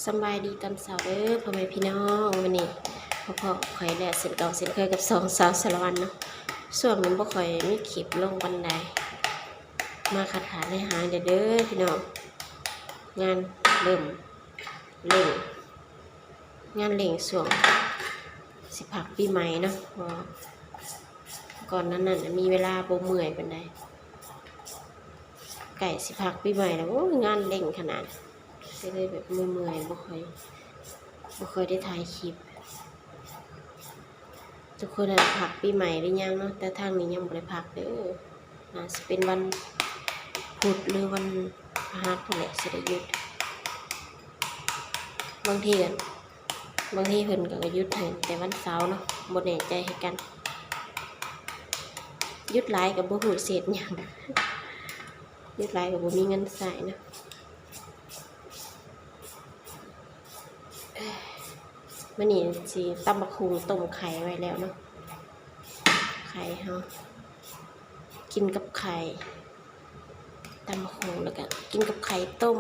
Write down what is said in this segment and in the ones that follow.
ສະບາຍດີຕອນເຊົ້າເດີພໍ່ແມ່ພີ່ນ້ອງ, ມື້ນີ້ພໍ້ໆຂ້ອຍແລ້ວເຊັ່ນເກົ່າເຊັ່ນເຄີຍກັບຊ່ອງສາວສາລະວັນເນາະ. ຊ່ວງນີ້ບໍ່ຄ່ອຍມີຄລິບລົງປານໃດ, ມາຄັດຫາແລະຫາແດ່ເດີພີ່ນ້ອງ. ງານເລີ່ມເລັ່ງ ງານເລັ່ງຊ່ວງຊິພັກປີໃໝ່ເນາະ, ເພາະວ່າກ່ອນໜ້ານັ້ນມີເວລາບໍ່ເມື່ອຍປານໃດ. ໃກ້ຊິພັກປີໃໝ່ແລ້ວ ໂອ້ຍ ງານເລັ່ງຂະໜາດ, ກໍເລີຍແບບເມື່ອຍໆ ບໍ່ຄ່ອຍ ບໍ່ຄ່ອຍໄດ້ຖ່າຍຄລິບ. ທຸກຄົນນັ້ນພັກປີໃໝ່ຫຼືຍັງເນາະ, ແຕ່ທາງນີ້ຍັງບໍ່ໄດ້ພັກເດີ. ໜ້າຊິເປັນວັນພຸດ ຫຼື ວັນພະຫັດພຸ້ນແຫຼະ ຊິໄດ້ຢຸດ. ບາງທີກໍ ບາງທີເພິ່ນກໍ ກໍຢຸດໃຫ້ແຕ່ວັນເສົາເນາະ, ບໍ່ແນ່ໃຈຄືກັນ. ຢຸດຫຼາຍກໍບໍ່ຮູ້ຊິເຮັດຫຍັງ, ຢຸດຫຼາຍກໍບໍ່ມີເງິນໃຊ້ເນາະ. ມື້ນີ້ຊິຕຳບັກຫຸ່ງຕົ້ມໄຂ່ໄວ້ແລ້ວເນາະ, ໄຂ່ເຮົາກິນກັບໄຂ່. ຕຳບັກຫຸ່ງແລ້ວກະກິນກັບໄຂ່ຕົ້ມ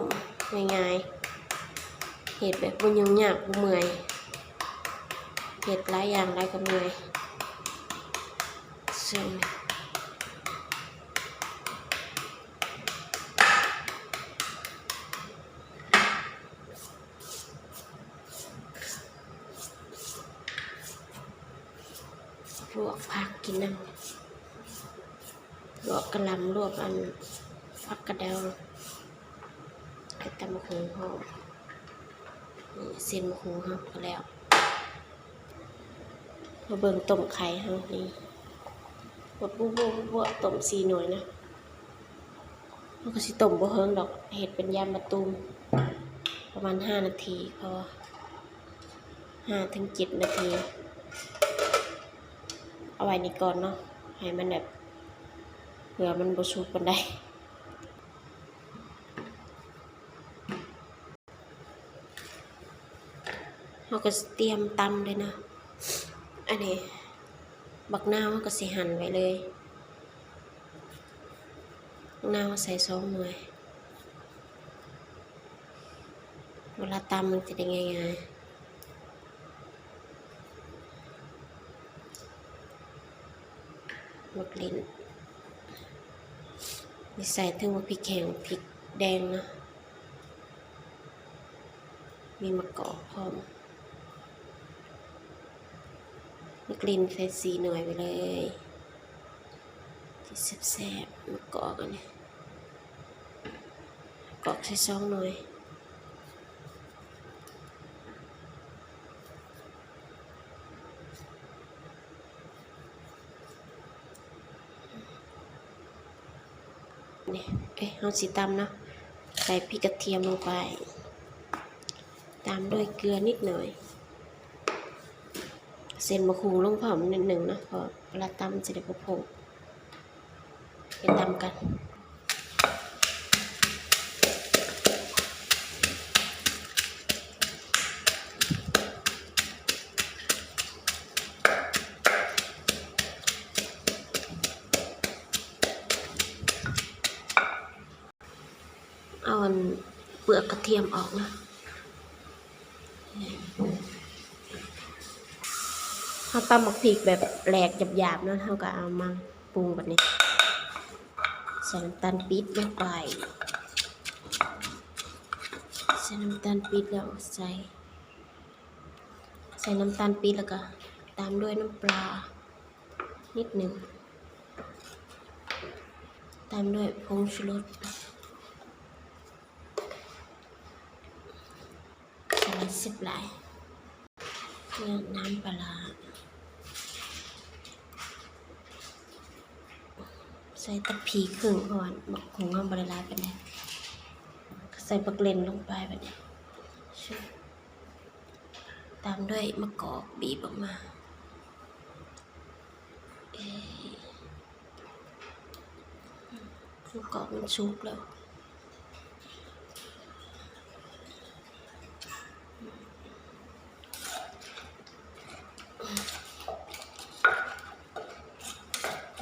ງ່າຍໆ, ເຮັດແບບບໍ່ຫຍຸ້ງຍາກ ບໍ່ເມື່ອຍ, ເຮັດຫຼາຍຢ່າງຫຼາຍກໍເມື່ອຍ. ເຊິ່ງ ລວກຜັກກິນນຳ, ລວກກະຫຼ່ຳ ລວກອັນ ຜັກກະເດົາ ເຮັດຕຳບັກຫຸ່ງພ້ອມ. ນີ້ເສັ້ນບັກຫຸ່ງເຮົາກໍແລ້ວ. ມາເບິ່ງຕົ້ມໄຂ່ເຮົານີ້, ບວບໆໆໆ ຕົ້ມສີ່ໜ່ວຍນະ. ເຮົາກໍຊິຕົ້ມບໍ່ເຫິງດອກ, ເຮັດເປັນຢາມມະຕູມ ປະມານຫ້ານາທີ ພໍ ຫ້າເຖິງເຈັດນາທີ. ເອົາໄວ້ນີ້ກ່ອນເນາະ, ໃຫ້ມັນແບບ ເຜື່ອມັນບໍ່ສຸກປານໃດ. ເຮົາກໍຊິຕຽມຕຳເລີຍເນາະ. ອັນນີ້ບັກນາວເຮົາກໍຊິຫັ່ນໄວ້ເລີຍ, ບັກນາວໃສ່ສອງໜ່ວຍ, ເວລາຕຳມັນຈະໄດ້ງ່າຍໆ. ໝາກຫຼິ້ນ ນີ້ໃສ່ເຖິງໝາກພິກແຫ້ງ ພິກແດງເນາະ, ມີໝາກກອກພ້ອມ. ໝາກຫຼິ້ນໃສ່ສີ່ໜ່ວຍໄປເລີຍ, ຊິແຊບໆ. ໝາກກອກອັນນີ້ ກອກໃສ່ສອງໜ່ວຍ. ນີ້ ເອີ ເຮົາຊິຕຳເນາະ, ໃສ່ພິກກະທຽມລົງໄປ ຕາມດ້ວຍເກືອນິດໜ້ອຍ. ເສັ້ນບັກຫຸ່ງລົງພ້ອມນິດໜຶ່ງເນາະ, ເພາະເວລາຕຳມັນຊິໄດ້ບໍ່ພົ້ງ. ໄປຕຳກັນ. ເອົາອັນເປືອກກະທຽມອອກນະ. ເຮົາຕຳໝາກພິກແບບແຫຼກຫຍາບໆເນາະ, ເຮົາກໍເອົາມາປຸງບາດນີ້. ໃສ່ນ້ຳຕານປີບລົງໄປ, ໃສ່ນ້ຳຕານປີບແລ້ວໃສ່ ໃສ່ນ້ຳຕານປີບ ແລ້ວກໍຕາມດ້ວຍນ້ຳປາ ນິດໜຶ່ງ, ຕາມດ້ວຍຜົງຊູລົດ, ໃສ່ຫຼາຍ ແລ້ວນ້ຳປາຮ້າ, ໃສ່ແຕ່ພີ້ເຄິ່ງ ເພາະວ່າໝາກຫຸ່ງເຮົາບໍ່ໄດ້ຫຼາຍປານໃດ. ໃສ່ໝາກເລັ່ນລົງໄປບາດນີ້. ຕາມດ້ວຍໝາກກອກບີບອອກມາ. ເອີ ໝາກກອກມັນສຸກແລ້ວ.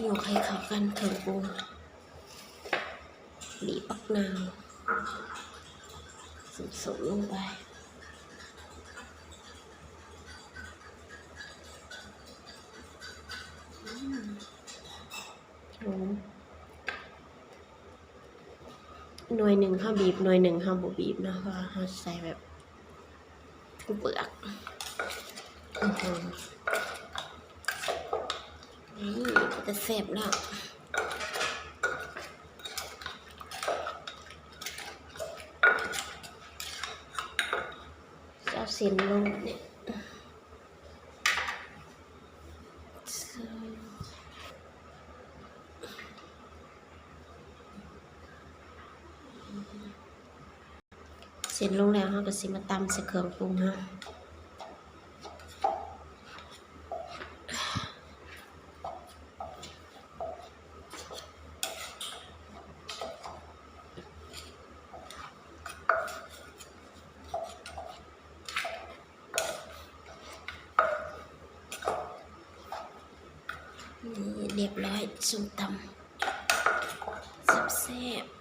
ຍົກໃຫ້ເຂົ້າກັນເຄື່ອງປຸງ. ບີບບັກນາວ ສົ້ມໆລົງໄປ. ໜ່ວຍໜຶ່ງເຮົາບີບ ໜ່ວຍໜຶ່ງເຮົາບໍ່ບີບເນາະ ເພາະວ່າເຮົາໃສ່ແບບທັງເປືອກ. ອື ນີ້ເປັນຕາແຊບແລ້ວ. ເອົາເສັ້ນລົງນີ້. ເສັ້ນລົງແລ້ວ ເຮົາກໍຊິມາຕຳໃສ່ເຄື່ອງປຸງເຮົາ. ນີ້ ຮຽບຮ້ອຍ ສົ້ມຕຳແຊບໆ.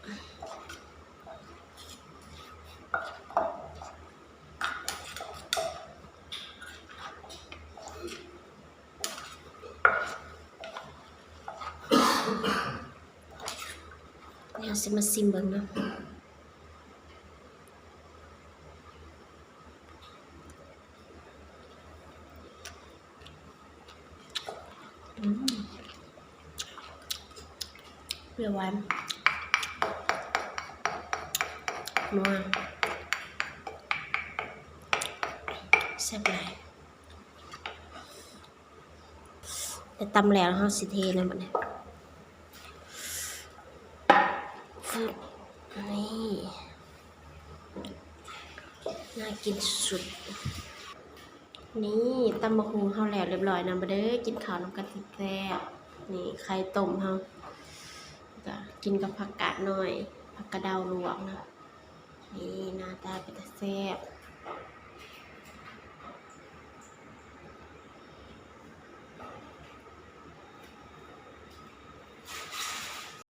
ດຽວຊິມາຊິມເບິ່ງເນາະ. ອືມ ປຽວຫວານ ນົວ ແຊບຫຼາຍ. ໄດ້ຕຳແລ້ວ ເຮົາຊິເທນຳບັດນີ້. ຟຶບ ນີ້ ໜ້າກິນສຸດໆ. ນີ້ ຕຳບັກຫຸ່ງເຮົາແລ້ວຮຽບຮ້ອຍນຳ ມາເດີ ກິນເຂົ້ານຳກັນແຊບໆ. ນີ້ ໄຂ່ຕົ້ມເຮົາ ກະກິນກັບຜັກກາດນ້ອຍ ຜັກກະເດົາລວກນະ. ນີ້ ໜ້າຕາເປັນຕາແຊບ.